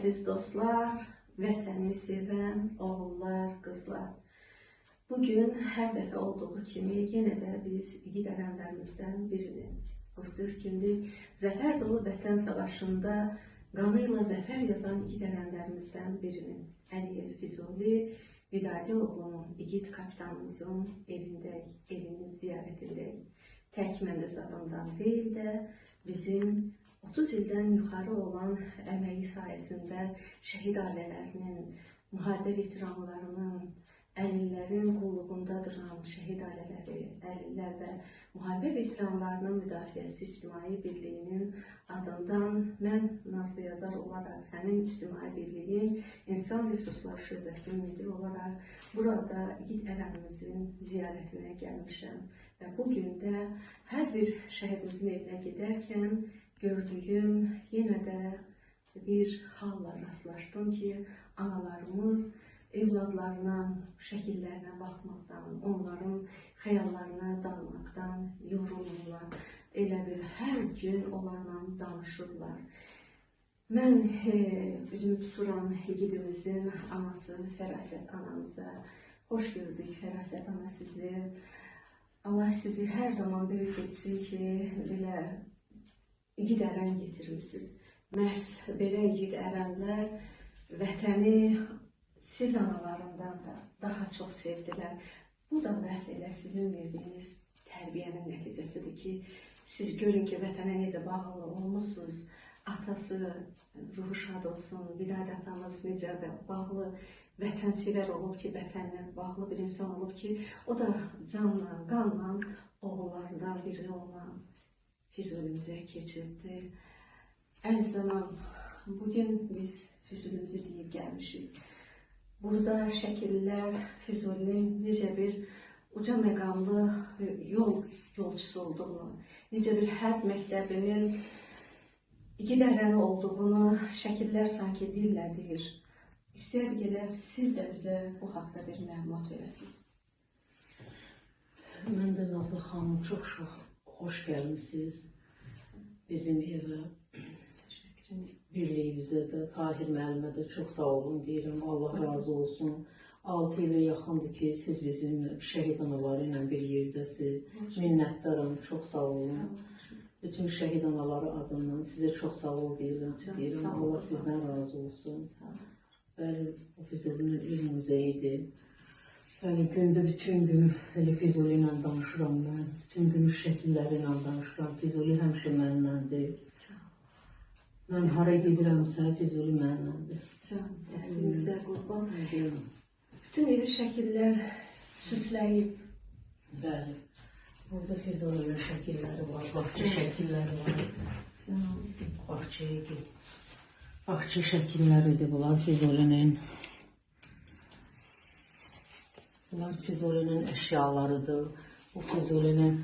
Əziz dostlar, vətənini sevən oğullar, qızlar. Bugün hər dəfə olduğu kimi yenə də biz igid ərənlərimizdən birini 44 gündür zəfər dolu vətən savaşında qanı ilə zəfər yazan igid ərənlərimizdən birinin Əliyev Füzuli Vidadi oğlunun, igid kapitanımızın evindəyik, evinin ziyarətindəyik. Tək mən öz adımdan deyil də bizim 30 ildən yuxarı olan əməyi sayəsində şəhid ailələrinin, müharibə veteranlarının, əlillərin qulluğunda duran şəhid ailələri, əlillər və müharibə veteranlarının müdafiəsi İctimai Birliyinin adından mən Nazlı Yazar olaraq həmin İctimai Birliyin İnsan Resursları Şöbəsinin müdiri olaraq burada igid ərənimizin ziyarətinə gəlmişəm. Və bu gün də hər bir şəhidimizin evinə gedərkən gördüyüm yenə də bir halla rastlaşdım ki, analarımız evladlarına, şəkillərinə baxmaqdan, onların xəyallarına dalmaqdan yorulmurlar. Elə bil hər gün onlarla danışırlar. Mən üzümü tuturam igidimizin anası Fərasət anamıza. Xoş gördük Fərasət ana sizi. Allah sizi hər zaman böyük etsin ki, belə igid ərən yetirmişsiniz. Məhz belə igid ərənlər vətəni siz analarından da daha çox sevdilər. Bu da məhz elə sizin verdiyiniz tərbiyənin nəticəsidir ki, siz görün ki, vətənə necə bağlı olmuşsunuz. Atası, ruhu şad olsun, Vidadi atamız necə bağlı, vətənsevər olub ki, vətənlə bağlı bir insan olub ki, o da canla, qanla oğullarından biri olan Füzulimizə keçibdir. Əziz anam, bugün biz Füzulimizi deyib gəlmişik. Burada şəkillər Füzulinin necə bir uca məqamlı yol yolçusu olduğunu, necə bir hərb məktəbinin igid ərəni olduğunu şəkillər sanki dillə deyir. İstərdik elə siz də bizə bu haqda bir məlumat verəsiniz. Mən də Nazlı xanım çox xoş gəlmisiniz bizim evə. Birliyimizə də, Tahir müəllimə də çox sağ olun deyirəm. Allah razı olsun. 6 ilə yaxındır ki, siz bizim şəhid anaları ilə bir yerdəsiniz. Minnətdaram, çox sağ olun. Bütün şəhid anaları adından sizə çox sağ ol deyirəm. Allah sizdən razı olsun. Bəli, bu Füzulinin il muzeyidir. Bəli, gündə bütün gün elə Füzuli ilə danışıram mən. Bütün günü şəkilləri ilə danışıram. Füzuli həmişə mənimlədir. Mən hara gedirəmsə, Füzuli mənimlədir. Can, dərdinizə qurban. Bütün evi şəkillər süsləyib. Bəli. Burada Füzulinin şəkilləri var, bağça şəkilləri var. Bağçaya git. Bağça şəkilləridir bunlar Füzulinin. Bunlar Füzulinin əşyalarıdır. Bu Füzulinin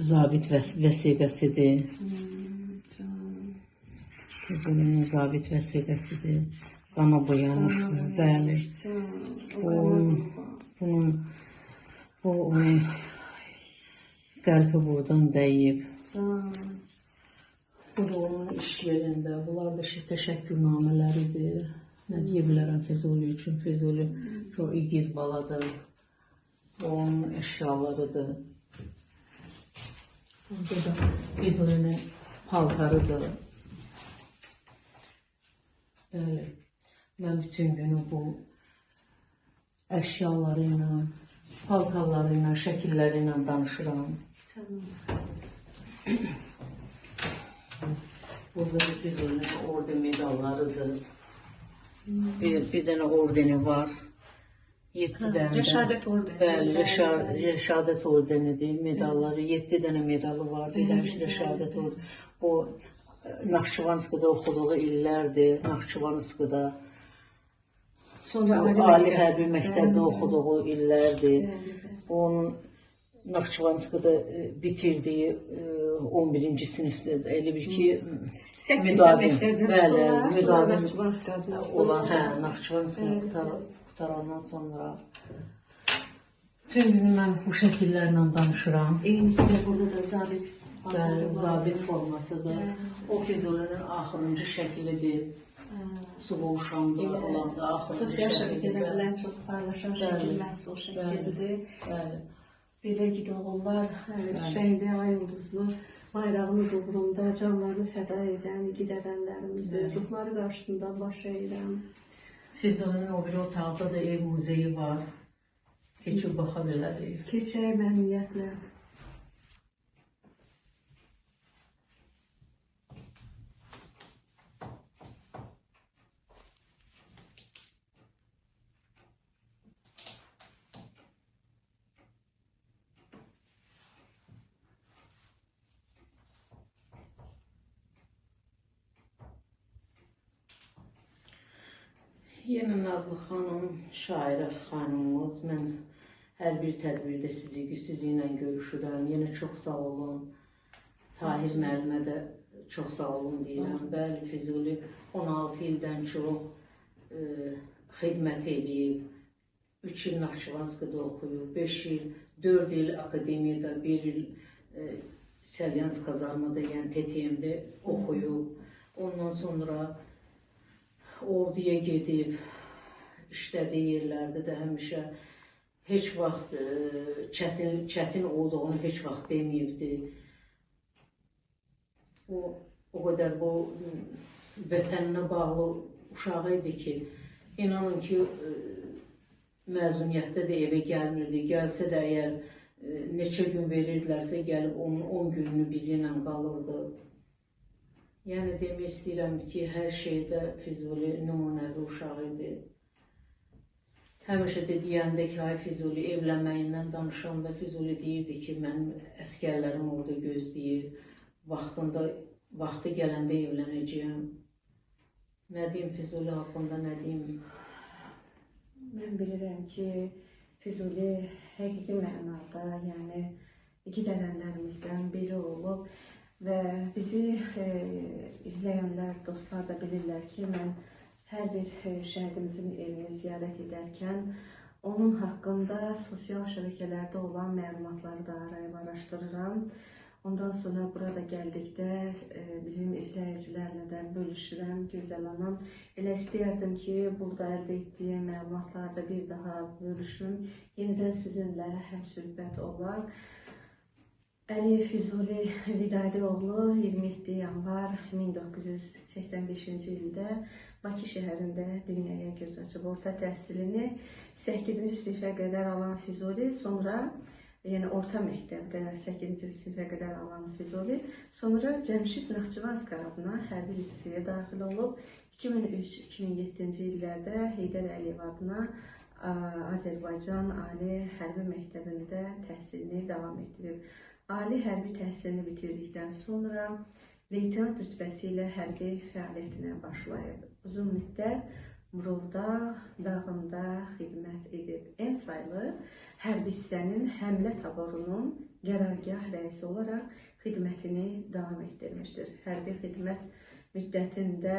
zabit vəsiqəsidir. Füzulinin zabit vəsiqəsidir. Qana boyanmış. Bəli. Bu onun qəlbi buradan dəyib. Bu da onun iş yerində. Bunlar da təşəkkürnamələridir. Nə deyə bilərəm Füzuli üçün? Füzuli çox igid baladır. Bu onun əşyalarıdır. Burada da Füzulinin paltarıdır. Bəli, mən bütün günü bu əşyaları ilə, paltarları ilə, şəkilləri ilə danışıram. Burada da Füzulinin orden medallarıdır. Bir dənə ordeni var. 7 dənə. Rəşadət ordeni. Bəli, Rəşadət ordenidir. Medalları, 7 dənə medalı var. Bir dənə Rəşadət ordeni. O Naxçıvanskıda oxuduğu illərdir. Naxçıvanskıda. Sonra Ali Hərbi Məktəbdə oxuduğu illərdir. Onun Naxçıvanskıda bitirdiyi 11-ci sinifdə elə bir ki, müdavim, bəli, müdavim olan, hə, Naxçıvanskını qutarandan sonra bütün günü mən bu şəkillərlə danışıram. Eynisi də burada da zabit Bəli, zabit formasıdır. O Füzulinin axırıncı şəklidir. Suqovuşanda olanda axırıncı sosial şəklidir. Şəbəkədə ən çox paylaşan şəkil məhz o şəkildir. Bəli. Belə ki, oğullar şəhidi ay ulduzlu bayrağımız uğrunda canlarını fəda edən igid ərənlərimizi ruhları qarşısında baş əyirəm. Füzulinin o biri otaqda da ev muzeyi var. Keçib baxa bilərik. Keçək məmnuniyyətlə. Yenə Nazlı xanım, şairə xanımımız, mən hər bir tədbirdə sizinlə görüşürəm. Yenə çox sağ olun. Tahir müəllimə də çox sağ olun deyirəm. Bəli, Füzuli 16 ildən çox xidmət eləyib. 3 il Naxçıvanskada oxuyub, 5 il, 4 il akademiyada, 1 il Selyansk kazarmada, yəni TTM-də oxuyub. Ondan sonra orduya gedib, işlədiyi yerlərdə də həmişə heç vaxt çətin olduğunu heç vaxt deməyibdi. O qədər bu vətəninə bağlı uşağı idi ki, inanın ki, məzuniyyətdə də evə gəlmirdi. Gəlsə də əgər neçə gün verirdilərsə, gəlib onun 10 gününü bizi ilə qalırdı. Yəni demək istəyirəm ki, hər şeydə Füzuli nümunəvi uşaq idi. Həmişə də deyəndə ki, ay Füzuli evlənməyindən danışanda Füzuli deyirdi ki, mənim əskərlərim orada gözləyir, vaxtı gələndə evlənəcəyəm. Nə deyim Füzuli haqqında, nə deyim? Mən bilirəm ki, Füzuli həqiqi mənada, yəni igid ərənlərimizdən biri olub. Və bizi izləyənlər, dostlar da bilirlər ki, mən hər bir şəhidimizin evini ziyarət edərkən onun haqqında sosial şəbəkələrdə olan məlumatları da arayıb araşdırıram. Ondan sonra burada gəldikdə bizim izləyicilərlə də bölüşürəm, gözəl anam. Elə istəyərdim ki, burada əldə etdiyim məlumatları da bir daha bölüşüm. Yenidən sizinlə həmsöhbət olar. Əliyev Füzuli Vidadi oğlu 27 yanvar 1985-ci ildə Bakı şəhərində dünyaya göz açıb. Orta təhsilini 8-ci sinifə qədər alan Füzuli, sonra, yəni orta məktəbdə 8-ci sinifə qədər alan Füzuli, sonra Cəmşid Naxçıvanski adına hərbi liseyə daxil olub. 2003-2007-ci illərdə Heydər Əliyev adına Azərbaycan Ali Hərbi Məktəbində təhsilini davam etdirib. Ali hərbi təhsilini bitirdikdən sonra leytenant rütbəsi ilə hərbi fəaliyyətinə başlayıb. Uzun müddət Murovdağ dağında xidmət edib. En saylı hərbi hissənin həmlə taborunun qərargah rəisi olaraq xidmətini davam etdirmişdir. Hərbi xidmət müddətində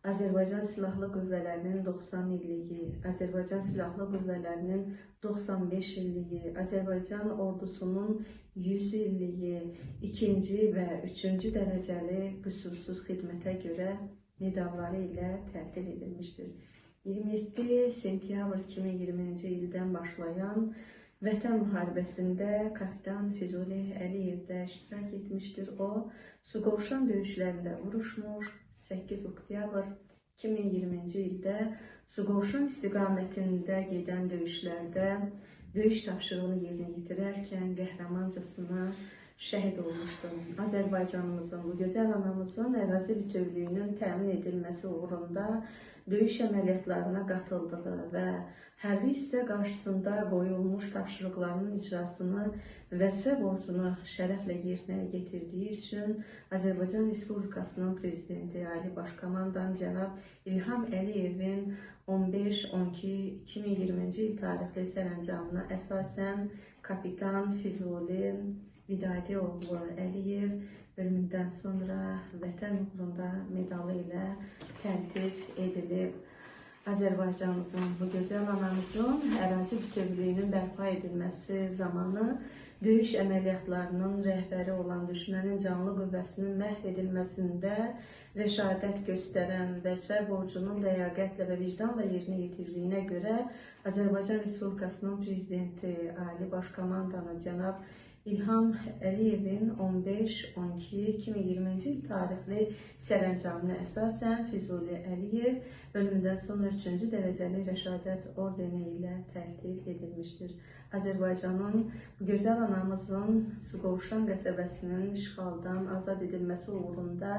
Azərbaycan Silahlı Qüvvələrinin 90 illiyi, Azərbaycan Silahlı Qüvvələrinin 95 illiyi, Azərbaycan Ordusunun 100 illiyi, 2-ci və 3-cü dərəcəli qüsursuz xidmətə görə medalları ilə təltif edilmişdir. 27 sentyabr 2020-ci ildən başlayan Vətən müharibəsində kapitan Füzuli Əliyev də iştirak etmişdir. O, Suqovuşan döyüşlərində vuruşmuş, 8 oktyabr 2020-ci ildə Suqovuşan istiqamətində gedən döyüşlərdə döyüş tapşırığını yerinə yetirərkən qəhrəmancasına şəhid olmuşdu. Azərbaycanımızın, bu gözəl anamızın ərazi bütövlüyünün təmin edilməsi uğrunda döyüş əməliyyatlarına qatıldığı və hərbi hissə qarşısında qoyulmuş tapşırıqlarının icrasını vəzifə borcunu şərəflə yerinə yetirdiyi üçün Azərbaycan Respublikasının Prezidenti Ali Baş Komandan cənab İlham Əliyevin 15-12-2020-ci il tarixli sərəncamına əsasən kapitan Füzuli Vidadi oğlu Əliyev ölümündən sonra Vətən uğrunda medalı ilə təltif edilib. Azərbaycanımızın, bu gözəl anamızın ərazi bütövlüyünün bərpa edilməsi zamanı döyüş əməliyyatlarının rəhbəri olan düşmənin canlı qüvvəsinin məhv edilməsində rəşadət göstərən vəzifə borcunun ləyaqətlə və vicdanla yerinə yetirdiyinə görə Azərbaycan Respublikasının Prezidenti Ali Baş Komandanı cənab İlham Əliyevin 15-12-2020-ci il tarixli sərəncamına əsasən Füzuli Əliyev ölümündən sonra 3-cü dərəcəli Rəşadət ordeni ilə təltif edilmişdir. Azərbaycanın gözəl anamızın Suqovuşan qəsəbəsinin işğaldan azad edilməsi uğrunda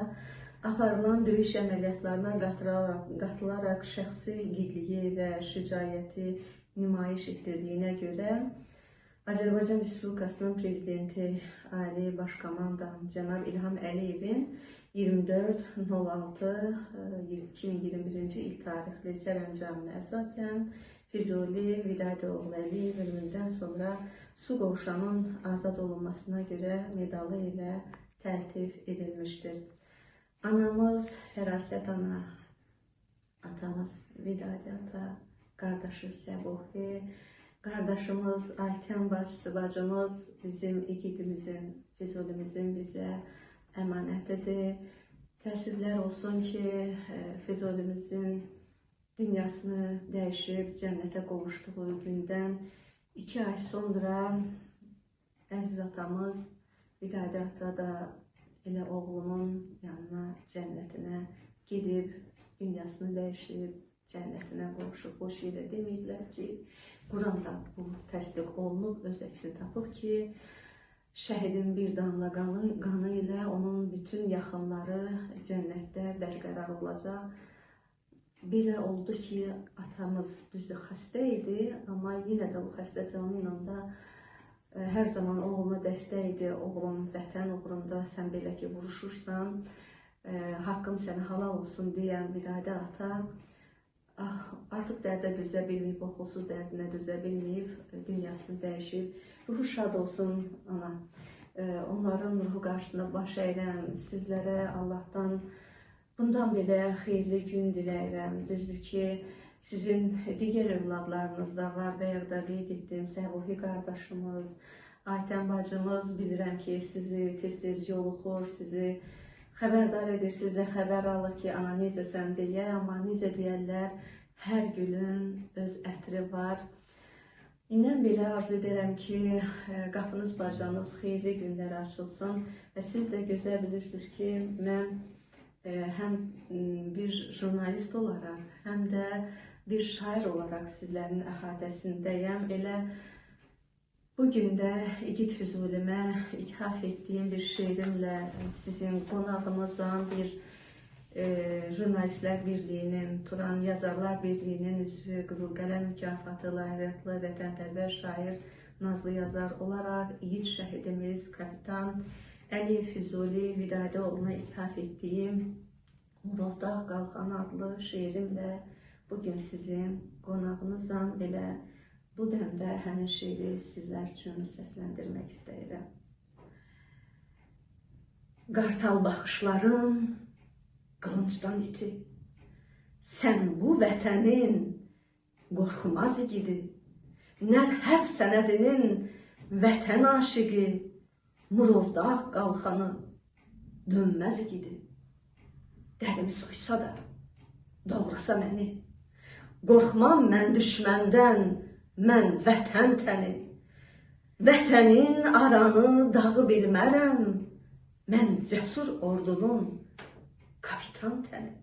aparılan döyüş əməliyyatlarına qatılaraq şəxsi igidliyi və şücaəti nümayiş etdirdiyinə görə Azərbaycan Respublikasının Prezidenti Ali Baş Komandan cənab İlham Əliyevin 24.06.2021-ci il tarixli sərəncamına əsasən Füzuli Vidadi oğlu Əliyev ölümündən sonra Suqovuşanın azad olunmasına görə medalı ilə təltif edilmişdir. Anamız Fərasət ana, atamız Vidadi ata, qardaşı Səbuhi, qardaşımız Aytən bacısı, bacımız bizim igidimizin, Füzulimizin bizə əmanətidir. Təəssüflər olsun ki, Füzulimizin dünyasını dəyişib cənnətə qovuşduğu gündən 2 ay sonra əziz atamız Vidadi ata da elə oğlunun yanına, cənnətinə gedib, dünyasını dəyişib, cənnətinə qovuşub. Boş yerə deməyiblər ki, Quranda bu təsdiq olunub, öz əksini tapıb ki, şəhidin bir damla qanı ilə onun bütün yaxınları cənnətdə bərqərar olacaq. Belə oldu ki, atamız düzdür xəstə idi, amma yenə də o xəstə canı ilə də hər zaman oğluna dəstək idi. Oğlum, vətən uğrunda sən belə ki vuruşursan, haqqım sənə halal olsun deyən Vidadi ata artıq dərdə dözə bilməyib, oxulsuz dərdinə dözə bilməyib, dünyasını dəyişib. Ruhu şad olsun ana. Onların ruhu qarşısında baş əyirəm. Sizlərə Allahdan bundan belə xeyirli gün diləyirəm. Düzdür ki, sizin digər övladlarınız da var. Bayaq da qeyd etdim, Səbuhi qardaşımız, Aytən bacımız, bilirəm ki, sizi tez-tez yoluxur, sizi xəbərdar edir, sizdə xəbər alır ki, ana necəsən deyə, amma necə deyərlər, hər gülün öz ətri var. İndən belə arzu edirəm ki, qapınız, bacanız xeyirli günlər açılsın və siz də gözəl bilirsiniz ki, mən həm bir jurnalist olaraq, həm də bir şair olaraq sizlərin əhatəsindəyəm. Elə bugün də İgid Füzulimə ithaf etdiyim bir şeirimlə sizin qonağınızam, bir Jurnalistlər Birliyinin, Turan Yazarlar Birliyinin üzvü, Qızıl Qələm mükafatı layiqli vətənpərvər şair Nazlı Yazar olaraq İgid şəhidimiz kapitan Əliyev Füzuli Vidadi oğluna ithaf etdiyim Murovdağ Qalxanı adlı şeirimlə bugün sizin qonağınızam. Belə bu dəmdə həmin şeiri sizlər üçün səsləndirmək istəyirəm. Qartal baxışların qılıncdan iti, sən bu vətənin qorxmaz igidi, nər hərb sənədinin vətən aşiqi, Murovdağ qalxanı dönməz igidi. Dərimi soysa da, doğrasa məni, qorxmam mən düşməndən, mən vətən təni. Vətənin aranı, dağı bilmərəm, mən cəsur ordunun kapitan təni.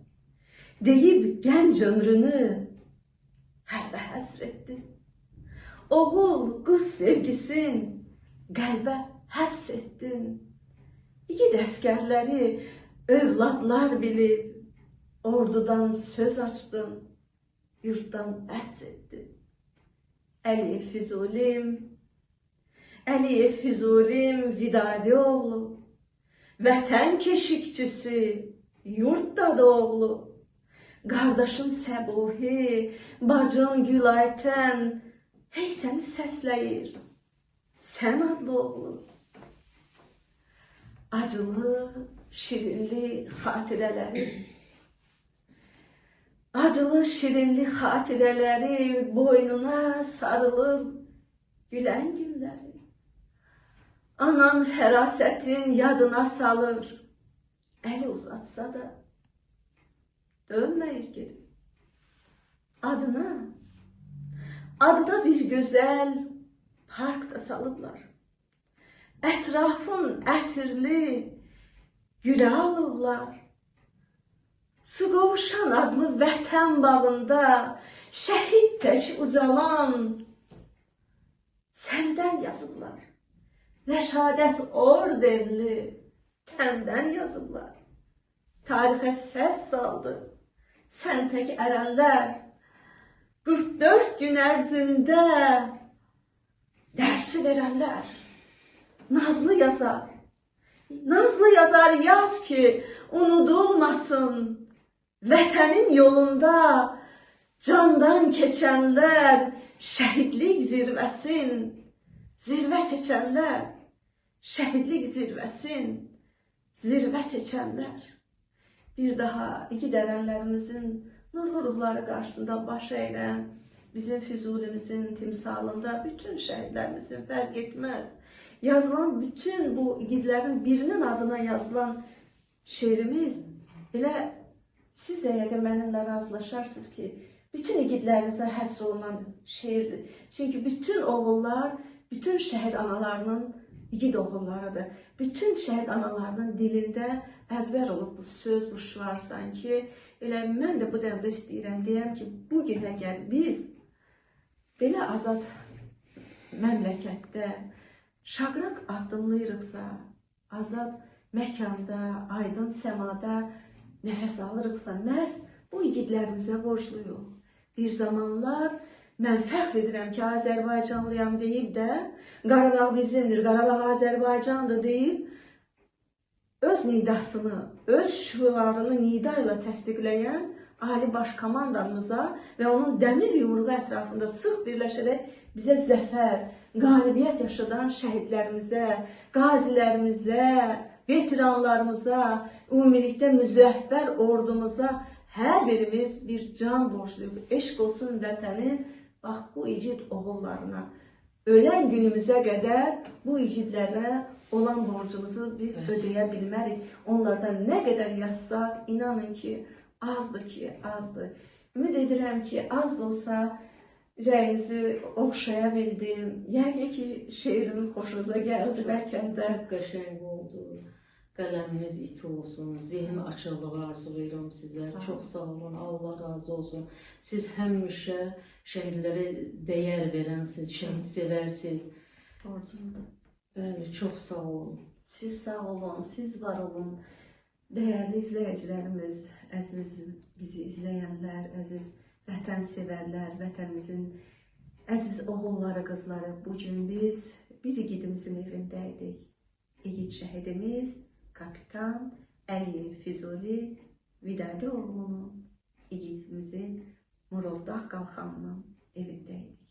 Deyib gənc ömrünü hərbə həsr etdi. Oğul, qız sevgisin qəlbə həbs etdin. İgid əsgərləri övladlar bilib, ordudan söz açdın, yurtdan bəhs etdin. Əliyev Füzulim, Əliyev Füzulim Vidadi oğlu, vətən keşikçisi, yurt dadı oğlu, qardaşın Səbuhi, bacın Gülaytən, hey səni səsləyir, sən adlı oğlu. Acılı, şirinli xatirələri, acılı, şirinli xatirələri boynuna sarılıb gülən günləri, Anan fərasətin yadına salır. Əli uzatsa da dönməyir geri. Adına bir gözəl park da salıblar. Ətrafın ətirli gülə alıblar. Suqovuşan adlı vətən bağında şəhid tək ucalan səndən yazıblar. Rəşadət ordenli təndən yazıblar. Tarixə səs saldı sən tək ərənlər. 44 gün ərzində dərsi verənlər. Nazlı yazar, Nazlı yazar yaz ki unudulmasın. Vətənin yolunda candan keçənlər, şəhidlik zirvəsin, zirvə seçənlər, şəhidlik zirvəsin, zirvə seçənlər. Bir daha igid ərənlərimizin nurlu ruhları qarşısında baş əyirəm, bizim Füzulimizin timsalında bütün şəhidlərimizin fərq etməz. Yazılan bütün bu igidlərin birinin adına yazılan şeirimiz elə siz də yəqin mənimlə razılaşarsınız ki, bütün igidlərimizə həsr olunan şeirdir. Çünki bütün oğullar, bütün şəhid analarının igid oğullarıdır. Bütün şəhid analarının dilində əzbər olub bu söz, bu şüar sanki. Elə mən də bu dəmdə istəyirəm, deyəm ki, bugün əgər biz belə azad məmləkətdə şaqraq addımlayırıqsa, azad məkanda, aydın səmada nəfəs alırıqsa, məhz bu igidlərimizə borcluyuq. Bir zamanlar mən fəxr edirəm ki, Azərbaycanlıyam deyib də, Qarabağ bizimdir, Qarabağ Azərbaycandır deyib, öz nidasını, öz şüarını nida ilə təsdiqləyən Ali Baş Komandanımıza və onun dəmir yumruğu ətrafında sıx birləşərək bizə zəfər, qalibiyyət yaşadan şəhidlərimizə, qazilərimizə, veteranlarımıza, ümumilikdə müzəffər ordumuza hər birimiz bir can borcluyuq. Eşq olsun vətənin, bax bu igid oğullarına. Ölən günümüzə qədər bu igidlərə olan borcumuzu biz ödəyə bilmərik. Onlardan nə qədər yazsaq, inanın ki, azdır ki, azdır. Ümid edirəm ki, az da olsa ürəyinizi oxşaya bildim. Yəqin ki, şeirimin xoşunuza gəldi bəlkə də. Çox qəşəng oldu. Qələminiz iti olsun, zehin açıqlığı arzulayıram sizə. Çox sağ olun, Allah razı olsun. Siz həmişə şəhidlərə dəyər verənsiniz, şəhid sevərsiniz. Borcumdur. Bəli, çox sağ olun. Siz sağ olun, siz var olun. Dəyərli izləyicilərimiz, əziz bizi izləyənlər, əziz vətənsevərlər, vətənimizin əziz oğulları, qızları, bugün biz bir igidimizin evində idik. İgid şəhidimiz Kapitan Əliyev Füzuli Vidadi oğlunun, igidimizin Murovdağ qalxanının evində idik.